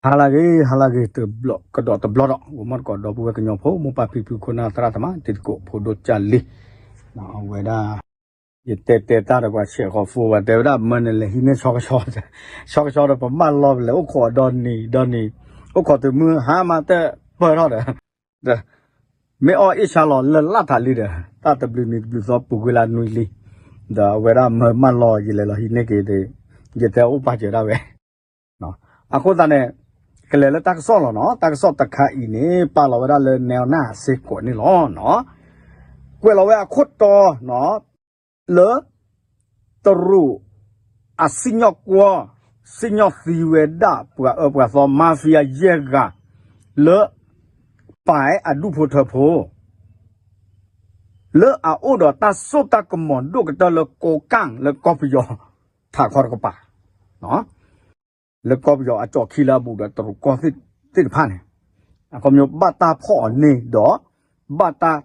ဟါလၢအဂ့ၤ ဟါလၢအဂ့ၤ ကဒီးတဘျီဒီး ဂီၤမီၢ်တကိး ဒီပုၢ်ဝဲၢ်ကညီဖိ မိၢ်ပၢ်ဖံဖု ခိၣ်နၢ်သရၣ်သမါ တံၤသကိး ဖိဒိၣ်ကၢ်လံၤ, အဝဲဒၣ် ယတဲတဲတၢ်ဒီးပှၤဆဲးဃီဖိ ပှၤတဲဝဲဒၣ် မၢနလဲၤဟံးန့ၢ်ဆီကဆှီ, ဆီကဆှီဒီး ပမၢလီၤပလဲၤအိၣ်ခိးဒီနံၤဒီနံၤ, အိၣ်ခိးတုၤမုၢ်ဟါမးတပၢၢ်ထီၣ်ဒီး မ့ၢ်အီၣ်အ့ၣ်ဆါလီၤလၢလၢ်ထးလံဒီး တၢ်တဘျုးနံၤတဘျုးသီပူၤကွံာ်လၢနွံလံ, ဒီးအဝဲဒၣ်မၢမၢလီၤ ယလဲၤလီၤဟံးန့ၢ်က့ၤဒီး ယတဲအိၣ်ပာ်စၢၤဒၣ်ဝဲ, အဃိသတးန့ၣ် ကလဲၤလၢတၢ်ကစီၣ်လီၤနီၤ, တၢ်ကစီၣ်တခါအံၤန့ၣ် ပာ်လီၤဝဲဒၣ်လၢနဲနၢ်စ့ၢ်ကီးန့ၣ်လီၤ. ကွဲးလီၤဝဲအခိၣ်တီနီၤ လၢ တရူး အစံၣ်ညီၣ်ကွီၢ် စံၣ်ညီၣ်သံဝဲဒၣ် ပှၤအၢပှၤသီ mafia ယဲၢ်ဂၤ လၢ ပၢ်အဒူၣ်ဖိထၢဖိ လၢအအိၣ်ဒီးတၢ်စိတၢ်ကမီၤဒိၣ်ကတၢၢ်လၢကိးကၣ်လၢကီၢ်ပယီၤ ထးခီတကပၤ လၢကီၢ်ပယီၤအကၠီၣ်ခံလၢအဘူးဒီးတရူးကီၢ်သ့ၣ်တဖၣ်န့ၣ် အခီပညီဘၣ်တၢ်ဖီၣ်အီၤန့ၢ်ဒီး ဘၣ်တၢ်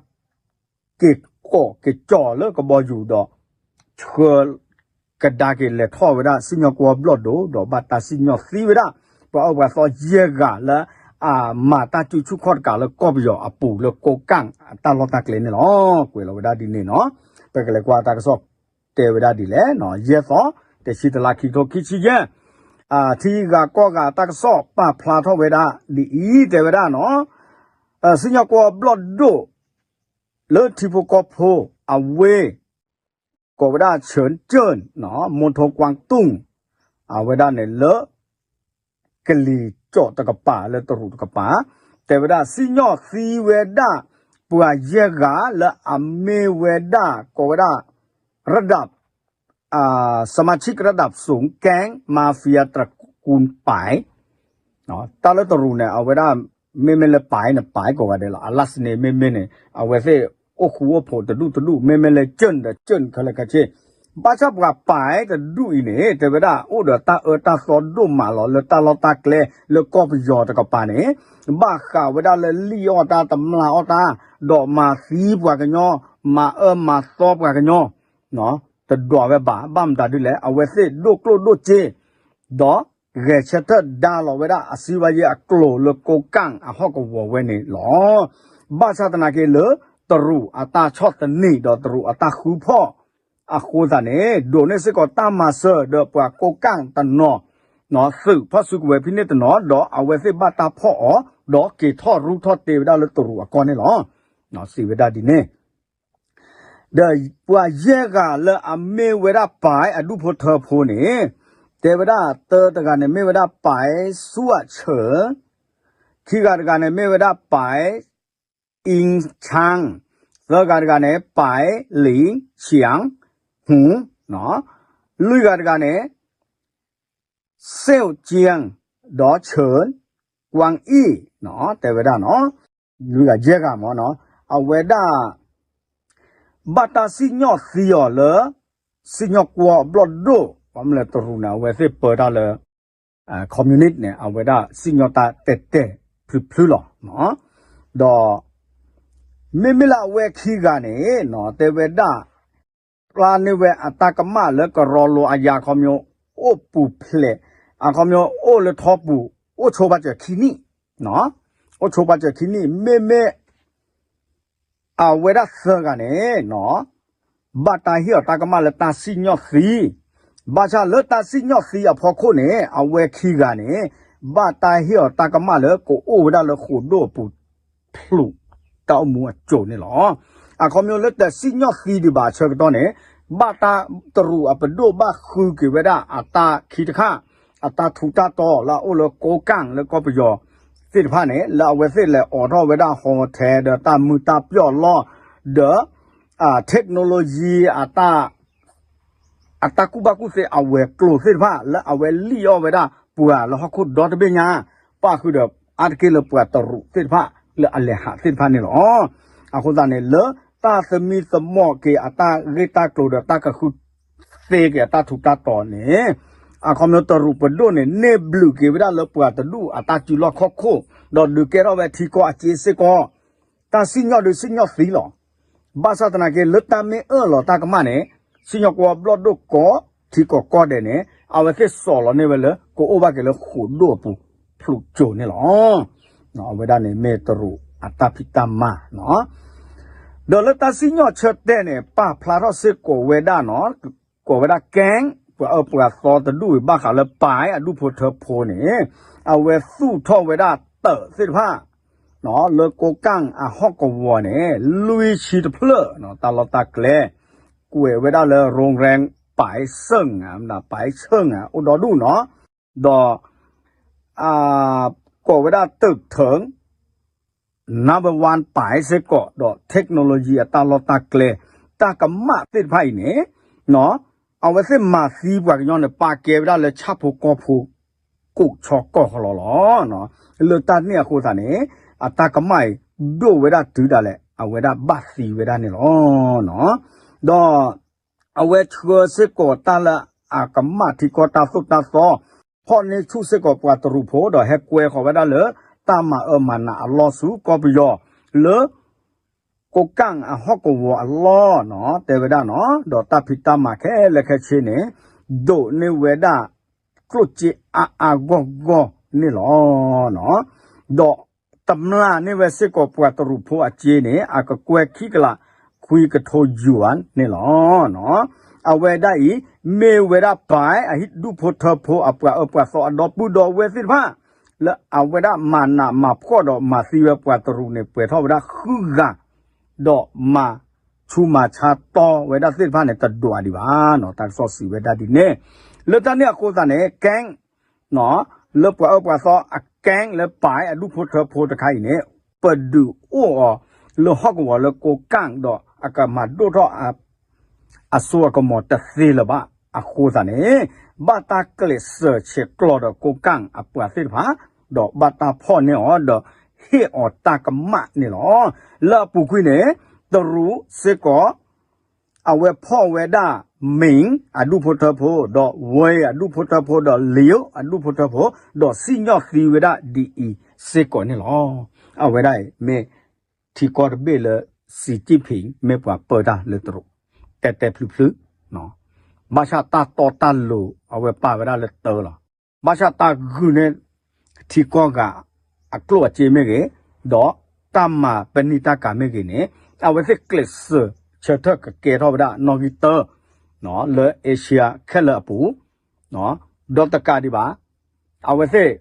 က့ၤကိးက့ၤကၠီလၢကဘီယူၤဒီး ဆှၢ ကဒါက့ၤလဲၤထီၣ်ဝဲဒၣ်စံၣ်ညီၣ်ကွီၢ်ဘျီၣ်ဒိၣ် ဒီးဘၣ်တၢ်စံၣ်ညီၣ်သံဝဲဒၣ် ပှၤအၢပှၤသီယဲၢ်ဂၤလၢ အမၤတၢ်စုဆူၣ်ခီၣ်တကးလၢကီၢ်ပယီၤအပူၤလၢကိးကၣ် အတၢ်လီၢ်တၢ်ကျဲန့ၣ်လီၤ. ကွဲးလီၤဝဲဒၣ်ဒ်န့ၣ်နီၤ, ပကလဲၤကွၢ်တၢ်ကစီၣ်တဲဝဲဒၣ်ဒ်လဲၣ်, ယဲၢ်သီ တဆံတလါ ခံကထိခံဆံယဲၢ် ထံဂၤကီၢ်ဂၤတၢ်ကစီၣ်ပာ်ဖျါထီၣ်ဝဲဒၣ်ဒ်အံၤ တဲဝဲဒၣ်နီၤ, စံၣ်ညီၣ်ကွီၢ်ဘျီၣ်ဒိၣ် လၢထံဖိကီၢ်ဖိ အဝ့ၢ် ကိးဝဲဒၣ် ဆၢကၠၢၣ် မူထိကွၢ်တူၢ် အဝဲဒၣ်န့ၣ်လၢ ကလံၤကၠီၣ်တကပၤလၢတရူးတကပၤ တဲဝဲဒၣ်စံၣ်ညီၣ်သံဝဲဒၣ် ပှၤယဲၢ်ဂၤလၢအမ့ၢ်ဝဲဒၣ် ကိးဝဲဒၣ် ระดับ สมาชิกระดับสูงแก๊งมาเฟียตระกูลปาย တၢ်လၢတရူးန့ၣ် အဝဲဒၣ် မ့မ့ၢ်လၢပၢ်န့ၣ် ပၢ်ကိးဂၤဒဲးလီၤ. အlast nameမ့မ့ၢ်န့ၣ် အဝဲသ့ၣ်အိၣ်ဃူအိၣ်ဖိးတဒူၣ်တဒူၣ် မ့မ့ၢ်လၢကၠၢၣ်ဒီးကၠၢၣ်ခဲလၢာ်ခဲဆ့ ဘၣ်ဆၣ်ပှၤပၢ်တဒူၣ်အံၤန့ၣ် တဲဝဲဒၣ်အိၣ်ဒီးတၢ်အၢတၢ်သီဒိၣ်မးလီၤ လၢတၢ်လီၢ်တၢ်ကျဲလၢကီၢ်ပယီၤတကပၤန့ၣ် ဘၣ်ဃးဝဲဒၣ်လၢလံၣ်အီၣ်တၢ်တမျၢ်အီၣ်တၢ် ဒီးမၤသံပှၤကညီ မၤအၢမၤသီပှၤကညီ တဒွးဝဲဘၣ် ဘၣ်မတၤဒ်လဲၣ် အဝဲသ့ၣ်ဒိၣ်ကျိၣ်ဒိၣ်စ့ ဒီးဂဲၤဆၢထၢၣ်ဒါလီၤဝဲဒၣ်အစံးဘၣ်ယဲၢ်အကျိၤလၢကိးကၣ်အဟီၣ်ကဝီၤဝဲန့ၣ်လီၤ. ဘၣ်ဆၣ်သနာ်က့လၢ တရူးအတၢ်ဆီၣ်သနံးဒီးတရူးအတၢ်ဃုဖီၣ် အဃိသတးန့ၣ် ဒိးန့ၢ်စ့ၢ်ကီးတၢ်မၤစၢၤဒီးပှၤကိးကၣ်တနီၤ သုးဖီၣ်စုကဝဲၤဖဲန့ၣ်တနီၤ ဒီးအဝဲသ့ၣ်ဘၣ်တၢ်ဖီၣ်အီၤ ဒီးက့ၤထီၣ်ရူထီၣ်တ့ၢ်ဝဲဒၣ်လၢတရူးအကီၢ်န့ၣ်လီၤ. စံးဝဲဒၣ်ဒ်န့ၣ် ဒီးပှၤယဲၢ်ဂၤလၢအမ့ၢ်ဝဲဒၣ်ပၢ်အဒူၣ်ဖိထၢဖိန့ၣ် တဲဝဲဒၣ်တၢတဂၤန့ၣ် မ့ၢ်ဝဲဒၣ်ပၢ်ဆူၣ်အဆၢ, ခံဂၤတဂၤန့ၣ် မ့ၢ်ဝဲဒၣ်ပၢ် အံၣ်ဆၣ်, သၢဂၤတဂၤန့ၣ် ပၢ်လံၣ်ဆၣ်ဟူ, လွံၢ်ဂၤတဂၤန့ၣ် စ့ၣ်ကၠံၣ် ဒီးဆၢၣ် ကွၢ်အံၣ် တဲဝဲဒၣ်နီၤ, လွံၢ်ဂၤယဲၢ်ဂၤမ့ၢ်နီၤ, အဝဲဒၣ် ဘၣ်တၢ်စံၣ်ညီၣ်သံအီၤလၢ စံၣ်ညီၣ်ကွီၢ်ဘျီၣ်ဒိၣ် ဘၣ်မနုၤလဲၣ်တရူးန့ၣ် အဝဲသ့ၣ်ပၢတၢ်လၢ communist န့ၣ် အဝဲဒၣ်စံၣ်ညီၣ်တၢ်တဲာ်တဲာ်ဖျုးဖျုးလီၤ. ဒီး မ့မ့ၢ်လၢအဝဲခံဂၤန့ၣ် တဲဝဲဒၣ် ပျၢ်န့ၢ်ဝဲအတၢ်ကမၣ်လၢကရီလိၤအယၤ အခီပညီ အိၣ်ပူၤဖျဲး အခီပညီ အိၣ်လၢထီပူၤ အိၣ်ဆိပာ်စၢၤခံနံၣ်, အိၣ်ဆိပာ်စၢၤခံနံၣ် မ့မ့ၢ် အဝဲဒၣ်သၢဂၤန့ၣ် ဘၣ်တၢ်ဟ့ၣ်အီၤတၢ်ကမၣ်လၢတၢ်စံၣ်ညီၣ်သံ, ဘၣ်ဆၣ်လၢတၢ်စံၣ်ညီၣ်သံအဖီခိၣ်န့ၣ် အဝဲခံဂၤန့ၣ် ဘၣ်တၢ်ဟ့ၣ်အီၤတၢ်ကမၣ်လၢကအိၣ်ဝဲဒၣ်လၢဃိာ်ဒိၣ်အပူၤ ဖျိးတၢ်အိၣ်မူအစိၤန့ၣ်လီၤ. အခီပညီလၢတစံၣ်ညီၣ်သံဒံးဘၣ်အဆၢကတီၢ်န့ၣ် ဘၣ်တၢ်တရူးအပဒိၣ်ဘၣ်ဃုက့ၤဝဲဒၣ်အတၢ်ခံတခါ အတၢ်ထူးတၢ်တီၤလၢအအိၣ်လၢကိးကၣ်လၢကီၢ်ပယီၤသ့ၣ်တဖၣ်န့ၣ် လၢအဝဲသ့ၣ်လဲၤအိးထီၣ်ဝဲဒၣ် hotel ဒီးတၢ်မုာ်တၢ်ပျီၣ်လီၤ ဒီး technology အတၢ် အတၢ်ကူၣ်ဘၣ်ကူၣ်သ့အဝဲၤကျိၤသ့ၣ်တဖၣ် လၢအဝဲလံၣ်အီၣ်ဝဲဒၣ်ပှၤလၢဟီၣ်ခိၣ်ဒီတဘ့ၣ်ညါ ပၣ်ဃုာ်ဒီးအါတက့ၢ်လၢပှၤတရူးသ့ၣ်တဖၣ် လၢအလဲၤဟးသ့ၣ်တဖၣ်န့ၣ်လီၤ. အဃိသတးန့ၣ် လၢတၢ်သမံသမိးက့ၤအတၢ်ဂ့ၢ်တၢ်ကျိၤဒီးတၢ်ကဃုသ့က့ၤအတၢ်ထူးတၢ်တီၤန့ၣ် အခီပညီတရူးပဒိၣ်န့ၣ် န့ၢ်ဘျုးက့ၤဝဲဒၣ်လၢပှၤတဒူၣ်အတၢ်စုလီၢ်ခီၣ်ခိၣ် ဒီးဒုးကဲထီၣ်ဝဲထံကီၢ်အစ့စ့ၢ်ကီး တၢ်စံၣ်ညီၣ်ဒုးစံၣ်ညီၣ်သံလီၤ. ဘၣ်ဆၣ်သနာ်က့ လၢတၢ်မ့ၢ်အၢၣ်လီၤတၢ်ကမၣ်န့ၣ် စံၣ်ညီၣ်ကွီၢ်ဘျီၣ်ဒိၣ်ကိးထံကီၢ်ကိးဂၤဒဲးန့ၣ် အဝဲသ့ၣ်စိာ်လီၤန့ၢ်ဝဲလၢ ကအိၣ်ဘၣ်က့ၤလၢဃိာ်ဒိၣ်အပူၤ ဖျိးကၠိန့ၣ်လီၤ. အဝဲဒၣ်န့ၣ်မ့ၢ်တရူးအတၢ်ဖံးတၢ်မၤနီၤ. ဒီးလၢတၢ်စံၣ်ညီၣ်ဆၢတဲာ်န့ၣ် ပာ်ဖျါထီၣ်စ့ၢ်ကီးဝဲဒၣ်နီၤ, ကိးဝဲဒၣ် gang ပှၤအၢပှၤသီတဒူၣ်အံၤ ဘၣ်ဃးလၢပၢ်အဒူၣ်ဖိထၢဖိန့ၣ် အဝဲသူၣ်ထီၣ်ဝဲဒၣ်တၢးသ့ၣ်တဖၣ် လၢကိးကၣ်အဟီၣ်ကဝီၤန့ၣ် လွံၢ်ဆံတဖျၢၣ် တၢ်လီၢ်တၢ်ကျဲ ကွဲးဝဲဒၣ်လၢ โรงแรม ပၢၤဆၢၣ် ပၢၤဆၢၣ် အိၣ်ဒီဒူၣ်နီၤ. ဒီး ကိးဝဲဒၣ် ตึกเถิง number one ပၢၤစ့ၢ်ကီး ဒီး technology အတၢ်လီၢ်တၢ်ကျဲ တၢ်ကမၣ်သ့ၣ်တဖၣ်အံၤန့ၣ် အဝဲသ့ၣ်မၤသံပှၤကညီန့ၣ် ပာ်ကဲဝဲဒၣ်လၢဆၣ်ဖိကီၢ်ဖိ ကိးဆီကီၢ်ဃီလီၤလီၤ. လၢတၢ်န့ၣ်အဃိသတးန့ၣ် အတၢ်ကမၣ်အံၤ ဒိၣ်ဝဲဒၣ်တုၤဒၣ်လဲာ် အဝဲဒၣ်ဘၣ်သံဝဲဒၣ်န့ၣ်လီၤ. ဒီး အဝဲဆှၢစ့ၢ်ကီးတၢ်လၢအကမၣ်ထံကီၢ်တၢ်သိၣ်တၢ်သီ, ဖီၣ်န့ၢ်ဆူၣ်စ့ၢ်ကီးပှၤတရူးဖိဒီးဟဲကွဲဃီၤဝဲဒၣ်လၢ တၢ်မၤအၢမၤနးအလီၢ်ဆူကီၢ်ပယီၤ လၢ ကိးကၣ်အဟီၣ်ကဝီၤအလီၢ်နီၤ တဲဝဲဒၣ်နီၤ, ဒီးတၢ်ဖံးတၢ်မၤခဲလၢာ်ခဲဆ့န့ၣ် ဒိးန့ၢ်ဝဲဒၣ် ကျိၣ်စ့အါအါဂီၢ်ဂီၢ်န့ၣ်လီၤ. ဒီးတမျၢ်န့ၢ်ဝဲစ့ၢ်ကီးပှၤတရူးဖိအစ့န့ၣ် အကကွဲၢ်ခံကလးခွံကထိယွၤန့ၣ်လီၤ. အဝဲဒၣ်အံၤ မ့ၢ်ဝဲဒၣ်ပၢၤအဟံၣ်ဒူၣ်ဖိထၢဖိအပှၤအၢပှၤသီအဒီပုၢ်ဒီဝဲၢ်သ့ၣ်တဖၣ် လၢအဝဲဒၣ်မၤနးမၤဖှီၣ်ဒီးမၤသံဝဲပှၤတရူးန့ၣ် ပှဲၤထီၣ်ဝဲဒၣ်ဃုဂၤ ဒီးမၤဆူးမၤဆါတီဝဲဒၣ်သ့ၣ်တဖၣ်န့ၣ် တဒွးဒံးဘၣ်နီၤ, တၢ်ကစီၣ်စံးဝဲဒၣ်ဒ်န့ၣ်. လၢတၢ်န့ၣ်အဃိသတးန့ၣ် gang လၢပှၤအၢပှၤသီအ gang လၢပၢၤအဒူၣ်ဖိထၢဖိတခါအံၤန့ၣ် ပဒုးအိၣ်အီၤလၢဟီၣ်ကဝီၤလၢကိးကၣ်ဒီးအကမၤဒိၣ်ထီၣ် အစိအကမီၤတသ့လၢၤဘၣ်အဃိသတးန့ၣ် ဘၣ်တၢ်ကျဲးစၢးဆဲးကျိးဒီးကိးကၣ်အပှၤသ့ၣ်တဖၣ် ဒီးဘၣ်တၢ်ဖီၣ်န့ၢ်အီၤဒီးဟ့ၣ်အီၤတၢ်ကမၣ်န့ၣ်လီၤ. လၢအပူၤကွံာ်န့ၣ် တရူးစ့ၢ်ကီး အဝဲဖီၣ်ဝဲဒၣ် မ့ၣ်အဒူၣ်ဖိထၢဖိ ဒီးဝဲအဒူၣ်ဖိထၢဖိ ဒီးလံာ်အဒူၣ်ဖိထၢဖိ ဒီးစံၣ်ညီၣ်သံဝဲဒၣ်ဒ်အံၤစ့ၢ်ကီးန့ၣ်လီၤ. အဝဲဒၣ်အံၤမ့ၢ် ထံကီၢ်တဘ့ၣ်လၢ စံၣ်ကၠံၣ်ဖံး မ့ၢ်ပှၤပၢတၢ်လၢတရူး တဲတဲဖျုဖျု, ဘၣ်ဆၣ်တၢ်တီတၢ်လိၤ အဝဲပာ်ဝဲဒၣ်လၢတၢလီၤ. ဘၣ်ဆၣ်တၢ်ဂုာ်န့ၢ် ထံကီၢ်ဂၤ အကျိၣ်အစ့မ့ၢ်ဂ့ၤ, ဒီးတၢ်မၤပနံာ်တၢ်ကၤမ့ၢ်ဂ့ၤန့ၣ် အဝဲသ့ၣ်ကျဲးစၢးဆၢထၢၣ်ကကဲထီၣ်ဝဲဒၣ်နီၣ်ဂံၢ်တၢ လၢ Asia ခဲလၢာ်အပူၤ ဒီးတကးဒံးဘၣ် အဝဲသ့ၣ်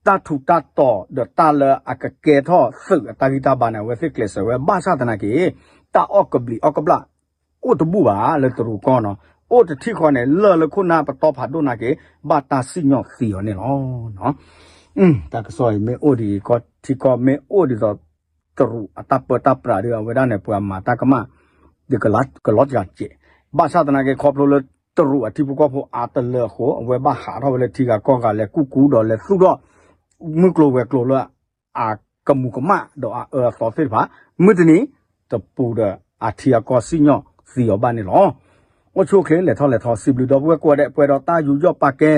တၢ်ထူးတၢ်တီၤဒီးတၢ်လၢအကကဲထီၣ်သုးအတၢ်ဂံၢ်တၢ်ဘါန့ၣ် အဝဲသ့ၣ်ကျဲးစၢးဝဲ ဘၣ်ဆၣ်သနာ်က့ တၢ်အီၣ်ကဘျံးအီၣ်ကဘျၣ် အိၣ်တဘူၣ်ဘၣ်လၢတရူးကီၢ်နီၤ, အိၣ်တထံၣ်ဃီန့ၣ် လၢၢ်လၢခိၣ်နၢ်ပတီၢ်ဖးဒိၣ်နာ်က့ ဘၣ်တၢ်စံၣ်ညီၣ်သံအီၤန့ၣ်လီၤ. တၢ်ကစီၣ်အံၤမ့ၢ်အိၣ်ဒ်အံၤ ထံကီၢ်မ့ၢ်အိၣ်ဒ်သိး တရူးအတၢ်ပၢတၢ်ပြးဒီး အဝဲဒၣ်န့ၣ် ပှၤမၤတၢ်ကမၣ် ဒ်ကလီၤစှၤစဲး, ဘၣ်ဆၣ်သနာ်က့ ခီဖျိလၢတရူးအထံဖိကီၢ်ဖိအါတလၢအဃိ အဝဲဘၣ်ဟးထီၣ်ဝဲလၢထံဂၤကီၢ်ဂၤ လဲၤကူၣ်ကူဒီးလဲၤသူၣ်ထီၣ် မုၢ်ကျိၤဝဲၤကျိၤလၢအကမူၤကမၣ်ဒီးအအၢအသီသ့ၣ်တဖၣ်, မုၢ်တနံၤ တပူၤဒီးအထံအကီၢ်စံၣ်ညီၣ်သံအီၤဘၣ်န့ၣ်လီၤ. အိၣ်ဆူၣ်အိၣ်ချ့ လဲၤထီၣ်လဲၤထီ စံးဘျုးဒီပုၢ်ဝဲၢ်ကိးဂၤဒဲး ပှဲၤဒီးတၢ်ယူးယီၣ်ပာ်ကဲ